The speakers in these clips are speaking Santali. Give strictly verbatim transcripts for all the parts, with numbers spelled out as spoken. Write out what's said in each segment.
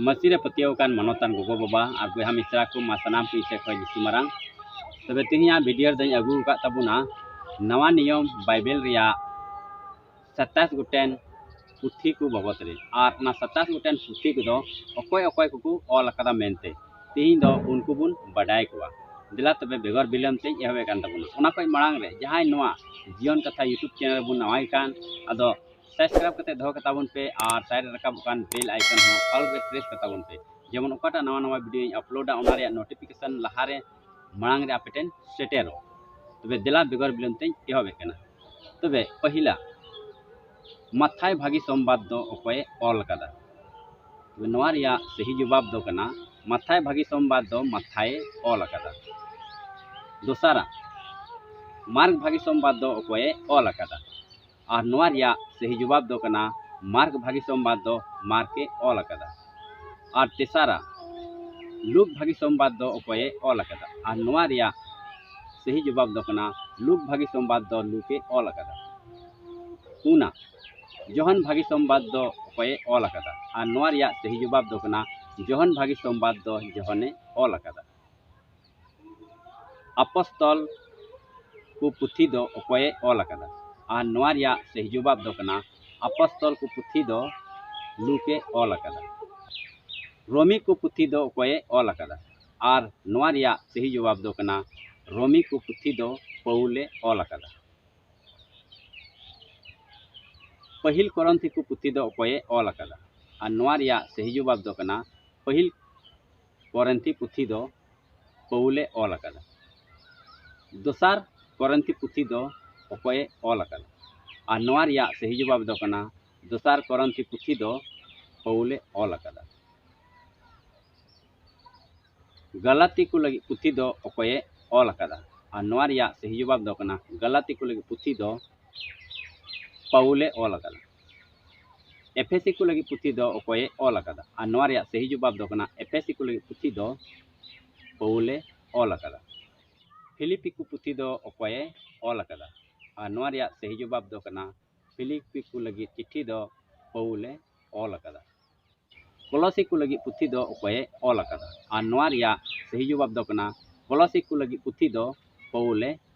ᱢᱟᱹᱥᱤ ᱨᱮ ᱯᱟᱹᱛᱭᱟᱹᱣ ᱟᱠᱟᱱ ᱢᱟᱱᱚᱛᱟᱱ ᱜᱚᱜᱚ ᱵᱟᱵᱟ ᱟᱨ ᱵᱚᱭᱦᱟ ᱢᱤᱥᱨᱟ ᱠᱚ, ᱢᱟ ᱥᱟᱱᱟᱢ ᱠᱚ ᱤᱧ ᱥᱮᱫ ᱠᱷᱚᱱ ᱡᱤᱥᱩ ᱢᱟᱨᱟᱝ᱾ ᱛᱚᱵᱮ ᱛᱮᱦᱮᱧᱟᱜ ᱵᱷᱤᱰᱤᱭᱳ ᱨᱮᱫᱚᱧ ᱟᱹᱜᱩ ᱟᱠᱟᱫ ᱛᱟᱵᱚᱱᱟ ᱱᱟᱣᱟ ᱱᱤᱭᱚᱢ ᱵᱟᱭᱵᱮᱞ ᱨᱮᱭᱟᱜ ᱥᱟᱛᱟᱥ ᱜᱚᱴᱮᱱ ᱯᱩᱛᱷᱤ ᱠᱚ ᱵᱟᱵᱚᱫ ᱨᱮ, ᱟᱨ ᱚᱱᱟ ᱥᱟᱛᱟᱥ ᱜᱚᱴᱮᱱ ᱯᱩᱛᱷᱤ ᱠᱚᱫᱚ ᱚᱠᱚᱭ ᱚᱠᱚᱭ ᱠᱚᱠᱚ ᱚᱞ ᱟᱠᱟᱫᱟ ᱢᱮᱱᱛᱮ ᱛᱮᱦᱮᱧ ᱫᱚ ᱩᱱᱠᱩ ᱵᱚᱱ ᱵᱟᱰᱟᱭ ᱠᱚᱣᱟ᱾ ᱫᱮᱞᱟ ᱛᱚᱵᱮ ᱵᱮᱜᱚᱨ ᱵᱤᱞᱚᱢ ᱛᱮᱧ ᱮᱦᱚᱵᱮᱫ ᱠᱟᱱ ᱛᱟᱵᱚᱱᱟ᱾ ᱚᱱᱟ ᱠᱷᱚᱱ ᱢᱟᱲᱟᱝ ᱨᱮ ᱡᱟᱦᱟᱸᱭ ᱱᱚᱣᱟ ᱡᱤᱭᱚᱱ ᱠᱟᱛᱷᱟ YouTube ᱪᱮᱱᱮᱞ ᱨᱮᱵᱚᱱ ᱱᱟᱣᱟᱭ ᱠᱟᱱ, ᱟᱫᱚ ᱥᱟᱵᱥᱠᱨᱟᱭᱤᱵ ᱠᱟᱛᱮ ᱫᱚᱦᱚ ᱠᱟᱛᱟ ᱵᱚᱱ ᱯᱮ ᱟᱨ ᱥᱟᱭᱤᱰ ᱨᱮ ᱨᱟᱠᱟᱵᱚᱜ ᱠᱟᱱ ᱵᱮᱞ ᱟᱭᱠᱚᱱ ᱦᱚᱸ ᱚᱞ ᱨᱮ ᱯᱨᱮᱥ ᱠᱟᱛᱟ ᱵᱚᱱ ᱯᱮ, ᱡᱮᱢᱚᱱ ᱚᱠᱟᱴᱟᱜ ᱱᱟᱣᱟ ᱱᱟᱣᱟ ᱵᱷᱤᱰᱤᱭᱳᱧ ᱟᱯᱞᱳᱰᱟ ᱚᱱᱟ ᱨᱮᱭᱟᱜ ᱱᱳᱴᱤᱯᱷᱤᱠᱮᱥᱚᱱ ᱞᱟᱦᱟᱨᱮ ᱢᱟᱲᱟᱝ ᱨᱮ ᱟᱯᱮ ᱴᱷᱮᱱ ᱥᱮᱴᱮᱨᱚᱜ᱾ ᱛᱚᱵᱮ ᱫᱮᱞᱟ ᱵᱮᱜᱚᱨ ᱵᱤᱞᱚᱢ ᱛᱮᱧ ᱮᱦᱚᱵᱮᱫ ᱠᱟᱱᱟ᱾ ᱛᱚᱵᱮ ᱯᱟᱹᱦᱤᱞᱟ ᱢᱟᱛᱷᱟᱭ ᱵᱷᱟᱹᱜᱤ ᱥᱚᱢᱵᱟᱫ ᱫᱚ ᱚᱠᱚᱭᱮ ᱚᱞ ᱟᱠᱟᱫᱟ? ᱛᱚᱵᱮ ᱱᱚᱣᱟ ᱨᱮᱭᱟᱜ ᱥᱟᱹᱦᱤ ᱡᱚᱵᱟᱵ ᱫᱚ ᱠᱟᱱᱟ ᱢᱟᱛᱷᱟᱭ ᱵᱷᱟᱹᱜᱤ ᱥᱚᱢᱵᱟᱫ ᱫᱚ ᱢᱟᱛᱷᱟᱭᱮ ᱚᱞ ᱟᱠᱟᱫᱟ᱾ ᱫᱚᱥᱟᱨᱟ, ᱢᱟᱨᱠ ᱵᱷᱟᱹᱜᱤ ᱥᱚᱢᱵᱟᱫ ᱫᱚ ᱚᱠᱚᱭᱮ ᱚᱞ ᱟᱠᱟᱫᱟ? ᱟᱨ ᱱᱚᱣᱟ ᱨᱮᱭᱟᱜ ᱥᱟᱹᱦᱤ ᱡᱚᱵᱟᱵ ᱫᱚ ᱠᱟᱱᱟ ᱢᱟᱨᱠ ᱵᱷᱟᱹᱜᱤ ᱥᱚᱢᱵᱟᱫ ᱫᱚ ᱢᱟᱨᱠᱮ ᱚᱞ ᱟᱠᱟᱫᱟ᱾ ᱟᱨ ᱛᱮᱥᱟᱨᱟ, ᱞᱩᱠ ᱵᱷᱟᱹᱜᱤ ᱥᱚᱢᱵᱟᱫ ᱫᱚ ᱚᱠᱚᱭᱮ ᱚᱞ ᱟᱠᱟᱫᱟ? ᱟᱨ ᱱᱚᱣᱟ ᱨᱮᱭᱟᱜ ᱥᱟᱹᱦᱤ ᱡᱚᱵᱟᱵ ᱫᱚ ᱠᱟᱱᱟ ᱞᱩᱠ ᱵᱷᱟᱹᱜᱤ ᱥᱚᱢᱵᱟᱫ ᱫᱚ ᱞᱩᱠᱮ ᱚᱞ ᱟᱠᱟᱫᱟ᱾ ᱯᱩᱱᱟ, ᱡᱚᱦᱚᱱ ᱵᱷᱟᱹᱜᱤ ᱥᱚᱢᱵᱟᱫ ᱫᱚ ᱚᱠᱚᱭᱮ ᱚᱞ ᱟᱠᱟᱫᱟ? ᱟᱨ ᱱᱚᱣᱟ ᱨᱮᱭᱟᱜ ᱥᱟᱹᱦᱤ ᱡᱚᱵᱟᱵ ᱫᱚ ᱠᱟᱱᱟ ᱡᱚᱦᱚᱱ ᱵᱷᱟᱹᱜᱤ ᱥᱚᱢᱵᱟᱫ ᱫᱚ ᱡᱚᱦᱚᱱᱮ ᱚᱞ ᱟᱠᱟᱫᱟ᱾ ᱟᱯᱚᱥᱛᱚᱞ ᱠᱚ ᱯᱩᱛᱷᱤ ᱫᱚ ᱚᱠᱚᱭᱮ ᱚᱞ ᱟᱠᱟᱫᱟ? ᱟᱨ ᱱᱚᱣᱟ ᱨᱮᱭᱟᱜ ᱥᱟᱹᱦᱤ ᱡᱚᱵᱟᱵ ᱫᱚ ᱠᱟᱱᱟ ᱟᱯᱚᱥᱛᱚᱞ ᱠᱚ ᱯᱩᱛᱷᱤ ᱫᱚ ᱞᱩᱠᱮ ᱚᱞ ᱟᱠᱟᱫᱟ᱾ ᱨᱳᱢᱤ ᱠᱚ ᱯᱩᱛᱷᱤ ᱫᱚ ᱚᱠᱚᱭᱮ ᱚᱞ ᱟᱠᱟᱫᱟ? ᱟᱨ ᱱᱚᱣᱟ ᱨᱮᱭᱟᱜ ᱥᱟᱹᱦᱤ ᱡᱚᱵᱟᱵ ᱫᱚ ᱠᱟᱱᱟ ᱨᱳᱢᱤ ᱠᱚ ᱯᱩᱛᱷᱤ ᱫᱚ ᱯᱟᱹᱣᱩᱞᱮ ᱚᱞ ᱟᱠᱟᱫᱟ᱾ ᱯᱟᱹᱦᱤᱞ ᱠᱚᱨᱚᱱᱛᱷᱤ ᱠᱚ ᱯᱩᱛᱷᱤ ᱫᱚ ᱚᱠᱚᱭᱮ ᱚᱞ ᱟᱠᱟᱫᱟ? ᱟᱨ ᱱᱚᱣᱟ ᱨᱮᱭᱟᱜ ᱥᱟᱹᱦᱤ ᱡᱚᱵᱟᱵ ᱫᱚ ᱠᱟᱱᱟ ᱯᱟᱹᱦᱤᱞ ᱠᱚᱨᱤᱱᱛᱷᱤ ᱯᱩᱛᱷᱤ ᱫᱚ ᱯᱟᱹᱣᱩᱞᱮ ᱚᱞ ᱟᱠᱟᱫᱟ᱾ ᱫᱚᱥᱟᱨ ᱠᱚᱨᱤᱱᱛᱷᱤ ᱯᱩᱛᱷᱤ ᱫᱚ ᱚᱠᱚᱭᱮ ᱚᱞ ᱟᱠᱟᱫᱟ? ᱟᱨ ᱱᱚᱣᱟ ᱨᱮᱭᱟᱜ ᱥᱟᱹᱦᱤ ᱡᱚᱵᱟᱵ ᱫᱚ ᱠᱟᱱᱟ ᱫᱚᱥᱟᱨ ᱠᱚᱨᱤᱱᱛᱷᱤ ᱯᱩᱛᱷᱤ ᱫᱚ ᱯᱟᱹᱣᱩᱞᱮ ᱚᱞ ᱟᱠᱟᱫᱟ᱾ ᱜᱟᱞᱟᱛᱤ ᱠᱚ ᱞᱟᱹᱜᱤᱫ ᱯᱩᱛᱷᱤ ᱫᱚ ᱚᱠᱚᱭᱮ ᱚᱞ ᱟᱠᱟᱫᱟ? ᱟᱨ ᱱᱚᱣᱟ ᱨᱮᱭᱟᱜ ᱥᱟᱹᱦᱤ ᱡᱚᱵᱟᱵ ᱫᱚ ᱠᱟᱱᱟ ᱜᱟᱞᱟᱛᱤ ᱠᱚ ᱞᱟᱹᱜᱤᱫ ᱯᱩᱛᱷᱤ ᱫᱚ ᱯᱟᱹᱣᱩᱞᱮ ᱚᱞ ᱟᱠᱟᱫᱟ᱾ ᱮᱯᱷᱮᱥᱤ ᱠᱚ ᱞᱟᱹᱜᱤᱫ ᱯᱩᱛᱷᱤ ᱫᱚ ᱚᱠᱚᱭᱮ ᱚᱞ ᱟᱠᱟᱫᱟ? ᱟᱨ ᱱᱚᱣᱟ ᱨᱮᱭᱟᱜ ᱥᱟᱹᱦᱤ ᱡᱚᱵᱟᱵ ᱫᱚ ᱠᱟᱱᱟ ᱮᱯᱷᱮᱥᱤ ᱠᱚ ᱞᱟᱹᱜᱤᱫ ᱯᱩᱛᱷᱤ ᱫᱚ ᱯᱟᱹᱣᱩᱞᱮ ᱚᱞ ᱟᱠᱟᱫᱟ᱾ ᱯᱷᱤᱞᱤᱯᱤ ᱠᱚ ᱯᱩᱛᱷᱤ ᱫᱚ ᱚᱠᱚᱭᱮ ᱚᱞ ᱟᱠᱟᱫᱟ? ᱟᱨ ᱱᱚᱣᱟ ᱨᱮᱭᱟᱜ ᱥᱟᱹᱦᱤ ᱡᱚᱵᱟᱵ ᱫᱚ ᱠᱟᱱᱟ ᱯᱷᱤᱞᱤᱯᱤ ᱠᱚ ᱞᱟᱹᱜᱤᱫ ᱪᱤᱴᱷᱤ ᱫᱚ ᱯᱟᱹᱣᱩᱞᱮ ᱚᱞ ᱟᱠᱟᱫᱟ᱾ ᱠᱚᱞᱚᱥᱤ ᱠᱚ ᱞᱟᱹᱜᱤᱫ ᱯᱩᱛᱷᱤ ᱫᱚ ᱚᱠᱚᱭᱮ ᱚᱞ ᱟᱠᱟᱫᱟ? ᱟᱨ ᱱᱚᱣᱟ ᱨᱮᱭᱟᱜ ᱥᱟᱹᱦᱤ ᱡᱚᱵᱟᱵ ᱫᱚ ᱠᱟᱱᱟ, ᱠᱚᱞᱚᱥᱤ ᱠᱚ ᱞᱟᱹᱜᱤᱫ ᱯᱩᱛᱷᱤ ᱫᱚ ᱯᱟᱹᱣᱩᱞᱮ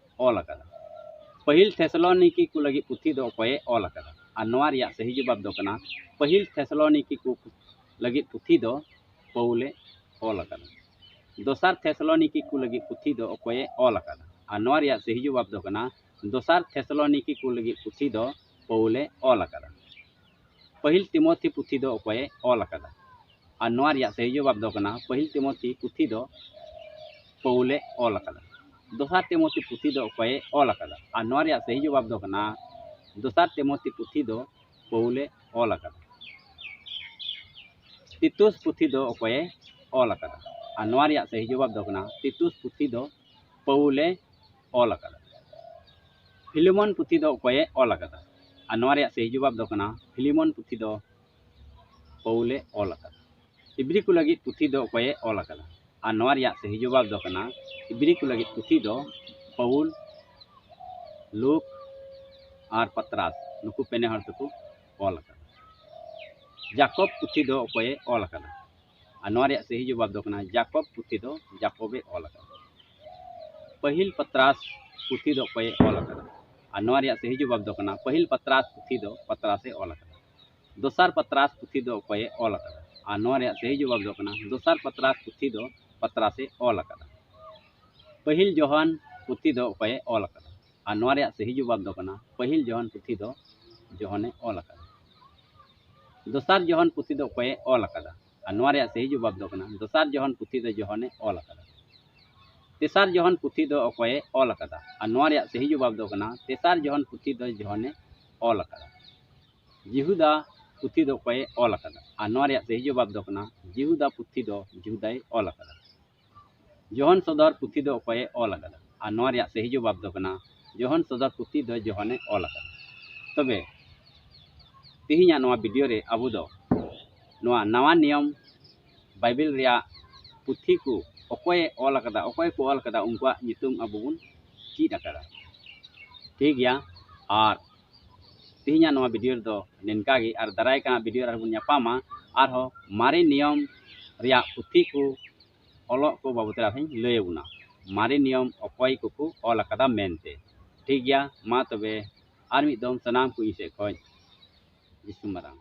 ᱚᱞ ᱟᱠᱟᱫᱟ᱾ ᱯᱟᱹᱦᱤᱞ ᱛᱷᱮᱥᱟᱞᱚᱱᱤᱠᱤ ᱠᱚ ᱞᱟᱹᱜᱤᱫ ᱯᱩᱛᱷᱤ ᱫᱚ ᱚᱠᱚᱭᱮ ᱚᱞ ᱟᱠᱟᱫᱟ? ᱟᱨ ᱱᱚᱣᱟ ᱨᱮᱭᱟᱜ ᱥᱟᱹᱦᱤ ᱡᱚᱵᱟᱵ ᱫᱚ ᱠᱟᱱᱟ, ᱯᱟᱹᱦᱤᱞ ᱛᱷᱮᱥᱟᱞᱚᱱᱤᱠᱤ ᱠᱚ ᱞᱟᱹᱜᱤᱫ ᱯᱩᱛᱷᱤ ᱫᱚ ᱯᱟᱹᱣᱩᱞᱮ ᱚᱞ ᱟᱠᱟᱫᱟ᱾ ᱫᱚᱥᱟᱨ ᱛᱷᱮᱥᱟᱞᱚᱱᱤᱠᱤ ᱠᱚ ᱞᱟᱹᱜᱤᱫ ᱯᱩᱛᱷᱤ ᱫᱚ ᱚᱠᱚᱭᱮ ᱚᱞ ᱟᱠᱟᱫᱟ? ᱟᱨ ᱱᱚᱣᱟ ᱨᱮᱭᱟᱜ ᱥᱟᱹᱦᱤ ᱡᱚᱵᱟᱵ ᱫᱚ ᱠᱟᱱᱟ, ᱫᱚᱥᱟᱨ ᱛᱷᱮᱥᱟᱞᱚᱱᱤᱠᱤ ᱠᱚ ᱞᱟᱹᱜᱤᱫ ᱯᱩᱛᱷᱤ ᱫᱚ ᱯᱟᱹᱣᱩᱞᱮ ᱚᱞ ᱟᱠᱟᱫᱟ᱾ ᱯᱟᱹᱦᱤᱞ ᱛᱤᱢᱳᱛᱷᱤ ᱯᱩᱛᱷᱤ ᱫᱚ ᱚᱠᱚᱭᱮ ᱚᱞ ᱟᱠᱟᱫᱟ? ᱟᱨ ᱱᱚᱣᱟ ᱨᱮᱭᱟᱜ ᱥᱟᱹᱦᱤ ᱡᱚᱵᱟᱵ ᱫᱚ ᱠᱟᱱᱟ, ᱯᱟᱹᱦᱤᱞ ᱛᱤᱢᱳᱛᱷᱤ ᱯᱩᱛᱷᱤ ᱫᱚ ᱯᱟᱹᱣᱩᱞᱮ ᱚᱞ ᱟᱠᱟᱫᱟ᱾ ᱫᱚᱥᱟᱨ ᱛᱤᱢᱳᱛᱷᱤ ᱯᱩᱛᱷᱤ ᱫᱚ ᱚᱠᱚᱭᱮ ᱚᱞ ᱟᱠᱟᱫᱟ? ᱟᱨ ᱱᱚᱣᱟ ᱨᱮᱭᱟᱜ ᱥᱟᱹᱦᱤ ᱡᱚᱵᱟᱵ ᱫᱚ ᱠᱟᱱᱟ, ᱫᱚᱥᱟᱨ ᱛᱤᱢᱳᱛᱷᱤ ᱯᱩᱛᱷᱤ ᱫᱚ ᱯᱟᱹᱣᱩᱞᱮ ᱚᱞ ᱟᱠᱟᱫᱟ᱾ ᱛᱤᱛᱩᱥ ᱯᱩᱛᱷᱤ ᱫᱚ ᱚᱠᱚᱭᱮ ᱚᱞ ᱟᱠᱟᱫᱟ? ᱟᱨ ᱱᱚᱣᱟ ᱨᱮᱭᱟᱜ ᱥᱟᱹᱦᱤ ᱡᱚᱵᱟᱵ ᱫᱚ ᱠᱟᱱᱟ, ᱛᱤᱛᱩᱥ ᱯᱩᱛᱷᱤ ᱫᱚ ᱯᱟᱹᱣᱩᱞᱮ ᱚᱞ ᱟᱠᱟᱫᱟ᱾ ᱯᱷᱤᱞᱮᱢᱚᱱ ᱯᱩᱛᱷᱤ ᱫᱚ ᱚᱠᱚᱭᱮ ᱚᱞ ᱟᱠᱟᱫᱟ? ᱟᱨ ᱱᱚᱣᱟ ᱨᱮᱭᱟᱜ ᱥᱟᱹᱦᱤ ᱡᱚᱵᱟᱵ ᱫᱚ ᱠᱟᱱᱟ, ᱯᱷᱤᱞᱮᱢᱚᱱ ᱯᱩᱛᱷᱤ ᱫᱚ ᱯᱟᱹᱣᱩᱞᱮ ᱚᱞ ᱟᱠᱟᱫᱟ᱾ ᱤᱵᱨᱤ ᱠᱚ ᱞᱟᱹᱜᱤᱫ ᱯᱩᱛᱷᱤ ᱫᱚ ᱚᱠᱚᱭᱮ ᱚᱞ ᱟᱠᱟᱫᱟ? ᱟᱨ ᱱᱚᱣᱟ ᱨᱮᱭᱟᱜ ᱥᱟᱹᱦᱤ ᱡᱚᱵᱟᱵ ᱫᱚ ᱠᱟᱱᱟ, ᱤᱵᱨᱤ ᱠᱚ ᱞᱟᱹᱜᱤᱫ ᱯᱩᱛᱷᱤ ᱫᱚ ᱯᱟᱹᱣᱩᱞ, ᱞᱩᱠ ᱟᱨ ᱯᱟᱛᱨᱟᱥ, ᱱᱩᱠᱩ ᱯᱮᱱᱮ ᱦᱚᱲ ᱛᱮᱠᱚ ᱚᱞ ᱟᱠᱟᱫᱟ᱾ ᱡᱟᱠᱚᱵ ᱯᱩᱛᱷᱤ ᱫᱚ ᱚᱠᱚᱭᱮ ᱚᱞ ᱟᱠᱟᱫᱟ? ᱟᱨ ᱱᱚᱣᱟ ᱨᱮᱭᱟᱜ ᱥᱟᱹᱦᱤ ᱡᱚᱵᱟᱵ ᱫᱚ ᱠᱟᱱᱟ, ᱡᱟᱠᱚᱵ ᱯᱩᱛᱷᱤ ᱫᱚ ᱡᱟᱠᱚᱵᱮ ᱚᱞ ᱟᱠᱟᱫᱟ᱾ ᱯᱟᱹᱦᱤᱞ ᱯᱟᱛᱨᱟᱥ ᱯᱩᱛᱷᱤ ᱫᱚ ᱚᱠᱚᱭᱮ ᱚᱞ ᱟᱠᱟᱫᱟ? ᱟᱨ ᱱᱚᱣᱟ ᱨᱮᱭᱟᱜ ᱥᱟᱹᱦᱤ ᱡᱚᱵᱟᱵ ᱫᱚ ᱠᱟᱱᱟ, ᱯᱟᱹᱦᱤᱞ ᱯᱟᱛᱨᱟᱥ ᱯᱩᱛᱷᱤ ᱫᱚ ᱯᱟᱛᱨᱟᱥᱮ ᱚᱞ ᱟᱠᱟᱫᱟ᱾ ᱫᱚᱥᱟᱨ ᱯᱟᱛᱨᱟᱥ ᱯᱩᱛᱷᱤ ᱫᱚ ᱚᱠᱚᱭᱮ ᱚᱞ ᱟᱠᱟᱫᱟ? ᱟᱨ ᱱᱚᱣᱟ ᱨᱮᱭᱟᱜ ᱥᱟᱹᱦᱤ ᱡᱚᱵᱟᱵ ᱫᱚ ᱠᱟᱱᱟ, ᱫᱚᱥᱟᱨ ᱯᱟᱛᱨᱟᱥ ᱯᱩᱛᱷᱤ ᱫᱚ ᱯᱟᱛᱨᱟᱥᱮ ᱚᱞ ᱟᱠᱟᱫᱟ᱾ ᱯᱟᱹᱦᱤᱞ ᱡᱚᱦᱟᱱ ᱯᱩᱛᱷᱤ ᱫᱚ ᱚᱠᱚᱭᱮ ᱚᱞ ᱟᱠᱟᱫᱟ? ᱟᱨ ᱱᱚᱣᱟ ᱨᱮᱭᱟᱜ ᱥᱟᱹᱦᱤ ᱡᱚᱵᱟᱵ ᱫᱚ ᱠᱟᱱᱟ, ᱯᱟᱹᱦᱤᱞ ᱡᱚᱦᱟᱱ ᱯᱩᱛᱷᱤ ᱫᱚ ᱡᱚᱦᱚᱱᱮ ᱚᱞ ᱟᱠᱟᱫᱟ᱾ ᱫᱚᱥᱟᱨ ᱡᱚᱦᱚᱱ ᱯᱩᱛᱷᱤ ᱫᱚ ᱚᱠᱚᱭᱮ ᱚᱞ ᱟᱠᱟᱫᱟ? ᱟᱨ ᱱᱚᱣᱟ ᱨᱮᱭᱟᱜ ᱥᱟᱹᱦᱤ ᱡᱚᱵᱟᱵ ᱫᱚ ᱠᱟᱱᱟ, ᱫᱚᱥᱟᱨ ᱡᱚᱦᱚᱱ ᱯᱩᱛᱷᱤ ᱫᱚ ᱡᱚᱦᱚᱱᱮ ᱚᱞ ᱟᱠᱟᱫᱟ᱾ ᱛᱮᱥᱟᱨ ᱡᱚᱦᱚᱱ ᱯᱩᱛᱷᱤ ᱫᱚ ᱚᱠᱚᱭᱮ ᱚᱞ ᱟᱠᱟᱫᱟ? ᱟᱨ ᱱᱚᱣᱟ ᱨᱮᱭᱟᱜ ᱥᱟᱹᱦᱤ ᱡᱚᱵᱟᱵ ᱫᱚ ᱠᱟᱱᱟ, ᱛᱮᱥᱟᱨ ᱡᱚᱦᱚᱱ ᱯᱩᱛᱷᱤ ᱫᱚ ᱡᱚᱦᱚᱱᱮ ᱚᱞ ᱟᱠᱟᱫᱟ᱾ ᱡᱤᱦᱩᱫᱟ ᱯᱩᱛᱷᱤ ᱫᱚ ᱚᱠᱚᱭᱮ ᱚᱞ ᱟᱠᱟᱫᱟ? ᱟᱨ ᱱᱚᱣᱟ ᱨᱮᱭᱟᱜ ᱥᱟᱹᱦᱤ ᱡᱚᱵᱟᱵ ᱫᱚ ᱠᱟᱱᱟ, ᱡᱤᱦᱩᱫᱟ ᱯᱩᱛᱷᱤ ᱫᱚ ᱡᱤᱦᱩᱫᱟᱭ ᱚᱞ ᱟᱠᱟᱫᱟ᱾ ᱡᱚᱦᱚᱱ ᱥᱚᱫᱚᱨ ᱯᱩᱛᱷᱤ ᱫᱚ ᱚᱠᱚᱭᱮ ᱚᱞ ᱟᱠᱟᱫᱟ? ᱟᱨ ᱱᱚᱣᱟ ᱨᱮᱭᱟᱜ ᱥᱟᱹᱦᱤ ᱡᱚᱵᱟᱵ ᱫᱚ ᱠᱟᱱᱟ, ᱡᱚᱦᱚᱱ ᱥᱚᱫᱚᱨ ᱯᱩᱛᱷᱤ ᱫᱚ ᱡᱚᱦᱚᱱᱮ ᱚᱞ ᱟᱠᱟᱫᱟ᱾ ᱛᱚᱵᱮ ᱛᱮᱦᱮᱧᱟᱜ ᱱᱚᱣᱟ ᱵᱷᱤᱰᱤᱭᱳ ᱨᱮ ᱟᱵᱚ ᱫᱚ ᱱᱚᱣᱟ ᱱᱟᱣᱟ ᱱᱤᱭᱚᱢ ᱵᱟᱭᱵᱮᱞ ᱨᱮᱭᱟᱜ ᱯᱩᱛᱷᱤ ᱠᱚ ᱚᱠᱚᱭᱮ ᱚᱞ ᱟᱠᱟᱫᱟ, ᱚᱠᱚᱭ ᱠᱚ ᱚᱞ ᱟᱠᱟᱫᱟ, ᱩᱱᱠᱩᱣᱟᱜ ᱧᱩᱛᱩᱢ ᱟᱵᱚ ᱵᱚᱱ ᱪᱮᱫ ᱟᱠᱟᱫᱟ᱾ ᱴᱷᱤᱠ ᱜᱮᱭᱟ, ᱟᱨ ᱛᱮᱦᱮᱧᱟᱜ ᱱᱚᱣᱟ ᱵᱷᱤᱰᱤᱭᱳ ᱨᱮᱫᱚ ᱱᱤᱝᱠᱟ ᱜᱮ, ᱟᱨ ᱫᱟᱨᱟᱭ ᱠᱟᱱ ᱵᱷᱤᱰᱤᱭᱳ ᱨᱮ ᱟᱨᱦᱚᱸ ᱵᱚᱱ ᱧᱟᱯᱟᱢᱟ᱾ ᱟᱨᱦᱚᱸ ᱢᱟᱨᱮ ᱱᱤᱭᱚᱢ ᱨᱮᱭᱟᱜ ᱯᱩᱛᱷᱤ ᱠᱚ ᱚᱞᱚᱜ ᱠᱚ ᱵᱟᱵᱚᱫ ᱨᱮ ᱟᱨᱦᱚᱸᱧ ᱞᱟᱹᱭ ᱟᱵᱚᱱᱟ, ᱢᱟᱨᱮ ᱱᱤᱭᱚᱢ ᱚᱠᱚᱭ ᱠᱚᱠᱚ ᱚᱞ ᱟᱠᱟᱫᱟ ᱢᱮᱱᱛᱮ᱾ ᱴᱷᱤᱠ ᱜᱮᱭᱟ, ᱢᱟ ᱛᱚᱵᱮ ᱟᱨ ᱢᱤᱫ ᱫᱚᱢ ᱥᱟᱱᱟᱢ ᱠᱚ ᱤᱧ ᱥᱮᱫ ᱠᱷᱚᱱ ᱡᱤᱥᱩ ᱢᱟᱨᱟᱝ᱾